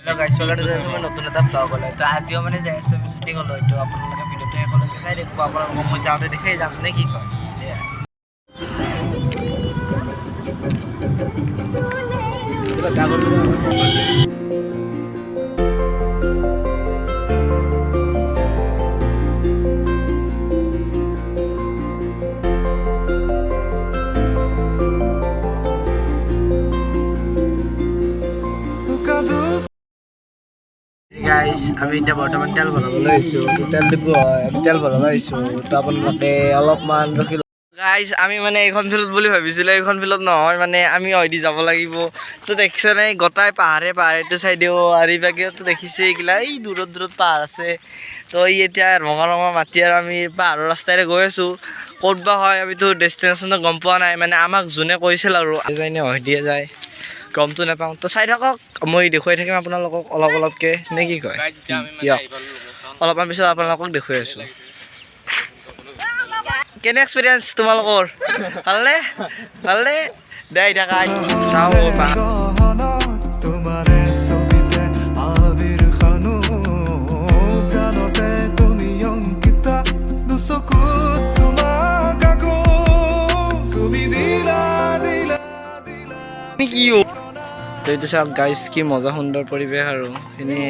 গাইছ, স্বাগত জনাইছোঁ মই নতুন এটা ভ্লগলৈ। তো আজিও মানে যাই আছোঁ আমি শ্বুটিঙলৈ। তো আপোনালোকে ভিডিঅ'টো শেষলৈকে চাই থাকিব। আপোনালোকক মই যাওঁতে দেখাই যাম নে কি কয়? সেয়া গাইছ, আমি এতিয়া বৰ্তমান তেল ভৰাবলৈ আহিছোঁ। তো তেল ডিপু হয়, আমি তেল ভৰাব আহিছোঁ। তো আপোনালোকে অলপমান ৰখি। গাইছ, আমি মানে এইখন ফিল্ডত বুলি ভাবিছিলোঁ, এইখন ফিল্ডত নহয়, মানে আমি হয়দি যাব লাগিব। তো দেখিছে নাই, গোটাই পাহাৰে পাহাৰ এইটো চাইডেও আৰু এইবাগেওতো দেখিছে, এইগিলা এই দূৰত দূৰত পাহাৰ আছে। তো এই এতিয়া ৰঙা ৰঙা মাটি আৰু আমি পাহাৰৰ ৰাস্তাৰে গৈ আছোঁ। ক'ত বা হয়, আমিতো ডেষ্টিনেশ্যনটো গম পোৱা নাই। মানে আমাক যোনে কৈছিল আৰু যায় নে দিয়ে যায়, গমটো নাপাওঁ। তো চাই থাকক, মই দেখুৱাই থাকিম আপোনালোকক অলপ অলপকৈ, নে কি কয়? দিয়ক, অলপমান পিছত আপোনালোকক দেখুৱাই আছোঁ। কেনে এক্সপিৰিয়েঞ্চ তোমালোকৰ? ভালনে? ভালনে? দে থাকা, চাওঁ পাহাৰ। তোমাৰে ছবিতে আবিৰ সানো, গানতে তুমি অংকিতা, দুচকুত তোমাক আকৌ তুমি দিলা দিলা দিলা। কি তো, এইটো চাওক গাইছ, কি মজা সুন্দৰ পৰিৱেশ। আৰু এনেই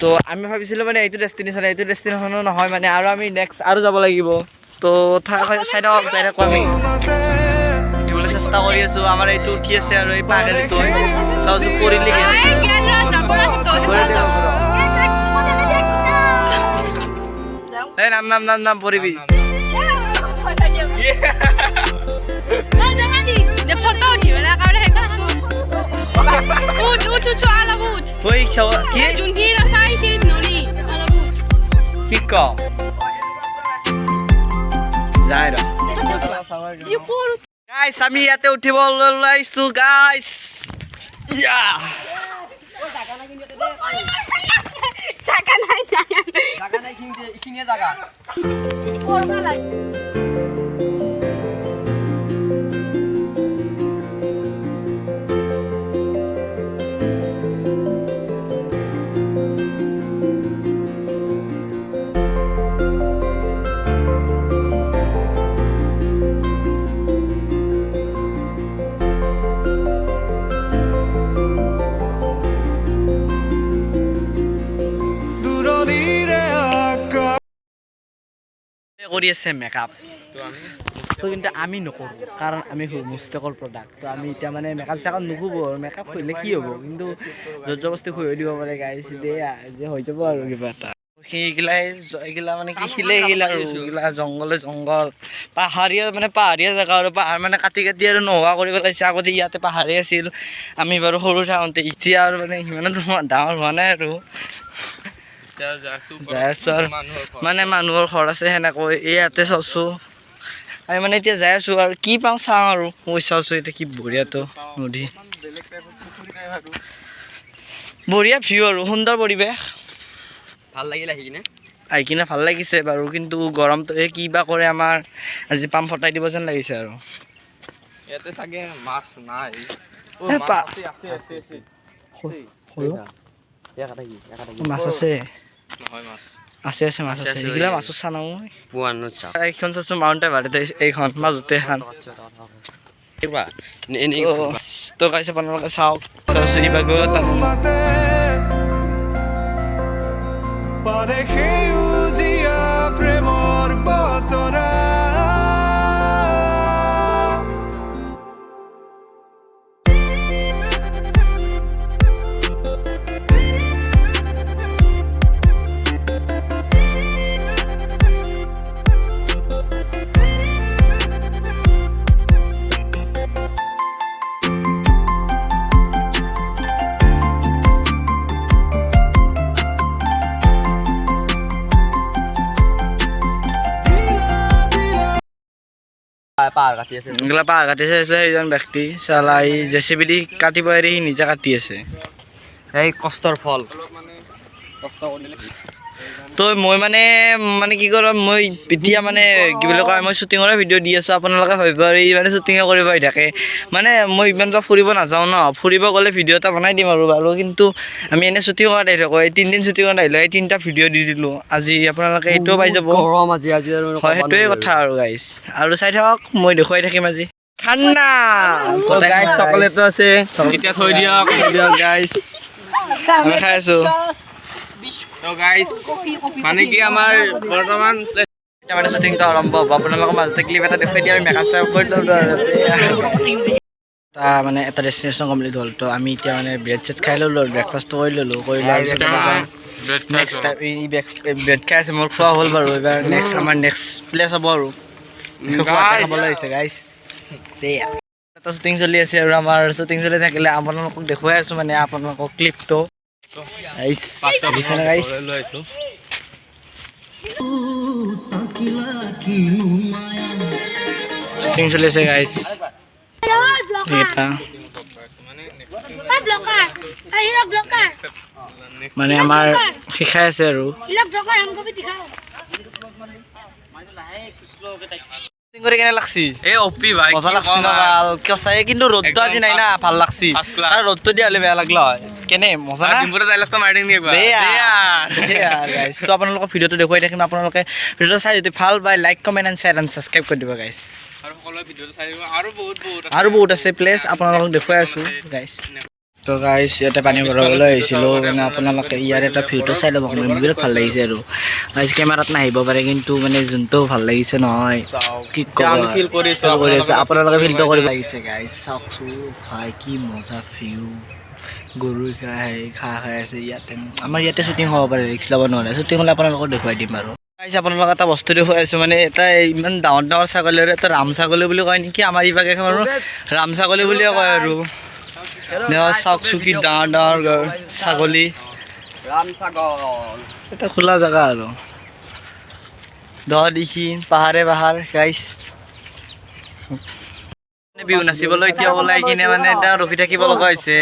তো আমি ভাবিছিলোঁ মানে এইটো ডেষ্টিনেশ্যন, এইটো ডেষ্টিনেশ্যনো নহয়, মানে আৰু আমি নেক্সট আৰু যাব লাগিব। তো চাই থাকক, চাই থাকোঁ। আমি তোমাতে উঠিবলৈ চেষ্টা কৰি আছোঁ। আমাৰ এইটো উঠি আছে আৰু এই পাগলিটো চাওঁচোন, পৰিলে কি? পৰিলে হ'ব ৰ। এই নাম নাম নাম নাম, পৰিবি। ফটো উঠিবলৈ কাৰণে সেই কৰিছো। উঠ উঠ উঠ, অলপ উঠ। ঐ চাব কি? যোনখিনি আছে সেইখিনিত নৰি, অলপ উঠ। কি ক, যায় ৰ। কি কৰো? গাইছ, আমি ইয়াতে উঠিব ওলাইছো গাইছ। ইয়া। জাগা নাই, জাগা নাই। জাগা নাই, এইখিনিয়ে জাগা। কৰিব লাগে। দূৰণিৰে আকাশ কৰি আছে মেকআপ তো, কিন্তু আমি নকৰোঁ, কাৰণ আমি মুস্তাকৰ প্ৰডাক্ট। তো আমি এতিয়া মানে মেকআপ চেকআপ নুখুব আৰু মেকআপ কৰিলে কি হ'ব? কিন্তু জোৰ জবস্তি খুৱাই দিব পাৰে গাইছ, দে যে হৈ যাব আৰু কিবা এটা। সেইগিলা এইগিলা মানে কি শিলে এইগিলা আৰু এইগিলা জংঘলে জংঘল, পাহাৰীয়া, মানে পাহাৰীয়া জেগা আৰু পাহাৰ মানে কাটি কাটি আৰু নোহোৱা কৰি পেলাইছে। আগতে ইয়াতে পাহাৰেই আছিল, আমি বাৰু সৰু থাকোঁতে। এতিয়া আৰু মানে সিমানো ডাঙৰ হোৱা নাই আৰু যাই আছোঁ আৰু মানে মানুহৰ ঘৰ আছে সেনেকৈ। ইয়াতে চাইছোঁ আমি, মানে এতিয়া যাই আছোঁ আৰু কি পাওঁ চাওঁ আৰু। মই চাইছোঁ এতিয়া কি বঢ়িয়াটো নদী, বঢ়িয়া ভিউ আৰু সুন্দৰ পৰিৱেশ। ভাল লাগিল আহি কিনে। আহি কিনে ভাল লাগিছে বাৰু, কিন্তু গৰমটোৱে কি বা কৰে আমাৰ, আজি পাম ফটাই দিব যেন লাগিছে আৰু। ইয়াতে চাগে মাছ নাই। এ আছে আছে আছে আছে। মাছ আছে। নহয়, মাছ আছে আছে, মাছ আছে। এইগিলা মাছৰ চানা মই পোৱা চাওক। এইখন চাইছোঁ, মাউণ্ট এভাৰেষ্ট এইখন মাজতে এখন। তো গাইছ, আপোনালোকে চাওক, চাইছোঁ এইবাগেও এটা। তোমাতে পাৰে সেউজীয়া প্ৰেমৰ বতৰা। পাহাৰ কাটি আছে। এইগিলা পাহাৰ কাটিছে সেইজন ব্যক্তি চালা, এই জেচিবি দি কাটিব এৰি সি নিজে কাটি আছে। এই কষ্টৰ ফল, কষ্ট কৰিলে। তো মই মানে মানে কি কৰোঁ, মই এতিয়া মানে কি বুলি কয়, মই শ্বুটিঙৰে ভিডিঅ' দি আছোঁ। আপোনালোকে ভাবিব এই মানে শ্বুটিঙে কৰিব আহি থাকে। মানে মই ইমান এটা ফুৰিব নাযাওঁ ন, ফুৰিব গ'লে ভিডিঅ' এটা বনাই দিম আৰু বাৰু। কিন্তু আমি এনেই শ্বুটিঙত আহি থাকোঁ। এই 3 দিন শ্বুটিঙত আহিলোঁ, এই তিনিটা ভিডিঅ' দি দিলোঁ আজি। আপোনালোকে এইটোও পাই যাব। গৰম আজি আজি আৰু। হয়, সেইটোৱে কথা আৰু গাইছ। আৰু চাই থাকক, মই দেখুৱাই থাকিম আজি খান্না। গাইছ, চকলেটো আছে। এতিয়া থৈ দিয়ক। দিয়ক গাইছ, আমি খাই আছোঁ। তো গাইছ, মানে কি আমাৰ বৰ্তমান এতিয়া মানে শ্বুটিংটো আৰম্ভ হ'ব। আপোনালোকৰ মাজতে ক্লিপ এটা দেখুৱাই দিয়ে। আমি মেকআপ চেকআপ কৰি ল'লো আৰু এটা মানে এটা ডেষ্টিনেশ্যন কমপ্লিট হ'ল। তো আমি এতিয়া মানে ব্ৰেড চেড খাই ল'লোঁ আৰু ব্ৰেকফাষ্টটো কৰি ল'লোঁ। কৰি লোৱাৰ পিছত নেক্সট এই ব্ৰেড খাই আছে। মোৰ খোৱা হ'ল বাৰু। এইবাৰ নেক্সট আমাৰ নেক্সট প্লেচ হ'ব আৰু খাবলৈ হৈছে গাইছ। এটা শ্বুটিং চলি আছে আৰু আমাৰ শ্বুটিং চলি থাকিলে আপোনালোকক দেখুৱাই আছোঁ, মানে আপোনালোকক ক্লিপটো। গাইছ, দেখিছেনে গাইছ? লৈ আহিছোঁ। শ্বুটিং চলি আছে গাইছ। এটা ব্লকাৰ, ব্লকাৰ। মানে আমাৰ শিকাই আছে আৰু ব্লকাৰ, हमको भी दिखाओ। শ্বুটিং কৰি কেনে লাগছি? এই অপি ভাই। মজা লাগছি ন? ভাল কেঁচাই, কিন্তু ৰ'দটো আজি নাই না, ভাল লাগছি। First class. আৰু ৰ'দটো দিয়া হ'লে বেয়া লাগলা হয়। কেনে মজা না? ডিম্পুৰে ডাইলগটো মাৰি দিম একবাৰ। বেয়া বেয়া গাইছ। তো আপোনালোকক ভিডিঅ'টো দেখুৱাই থাকিম। আপোনালোকে ভিডিঅ'টো চাই যদি ভাল পায়, like, comment and share and subscribe কৰি দিব গাইছ। আৰু সকলোৱে ভিডিঅ'টো চাই দিব। আৰু বহুত বহুত আছে। আৰু বহুত আছে প্লেচ, আপোনালোকক দেখুৱাই আছোঁ গাইছ। তো গাইছ, ইয়াতে পানী ভৰাবলৈ আহিছিলোঁ। মানে আপোনালোকে ইয়াৰ এটা ভিউটো চাই ল'ব। মানে বিৰাট ভাল লাগিছে আৰু গাইছ। কেমেৰাত নাহিব পাৰে, কিন্তু মানে যোনটো ভাল লাগিছে নহয়, কি ক'ব। আমি feel কৰি আছোঁ, feel কৰি আছোঁ। আপোনালোকে আপোনালোকে ফিলটো কৰিব লাগিছে গাইছ। চাওকচোন ভাই, কি মজা ভিউ। গৰু খাই ঘাঁহ খাই আছে ইয়াতে। আমাৰ ইয়াতে শ্বুটিং হ'ব পাৰে, ৰিস্ক ল'ব নোৱাৰে। শ্বুটিং হ'লে আপোনালোকক দেখুৱাই দিম বাৰু। গাইছ, আপোনালোক এটা বস্তু দেখুৱাই আছোঁ। মানে এটা ইমান ডাঙৰ ডাঙৰ ছাগলী আৰু এটা ৰাম ছাগলী বুলি কয় নেকি আমাৰ ইভাগে আৰু ৰাম ছাগলী বুলিয়ে কয়। আৰু চাওকচোন কি ডাঙৰ ডাঙৰ ছাগলী। ৰাম ছাগল। এটা খোলা জেগা আৰু দেখি পাহাৰে পাহাৰ গাইছ। বিহু নাচিবলৈ এতিয়া ওলাই কিনে মানে এতিয়া ৰখি থাকিব লগা হৈছে।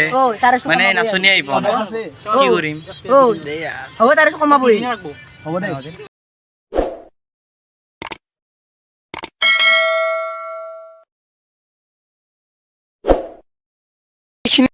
মানে নাচনী আহি পোৱা নাই, কি কৰিম? হ'ব, তাৰ কমাবই।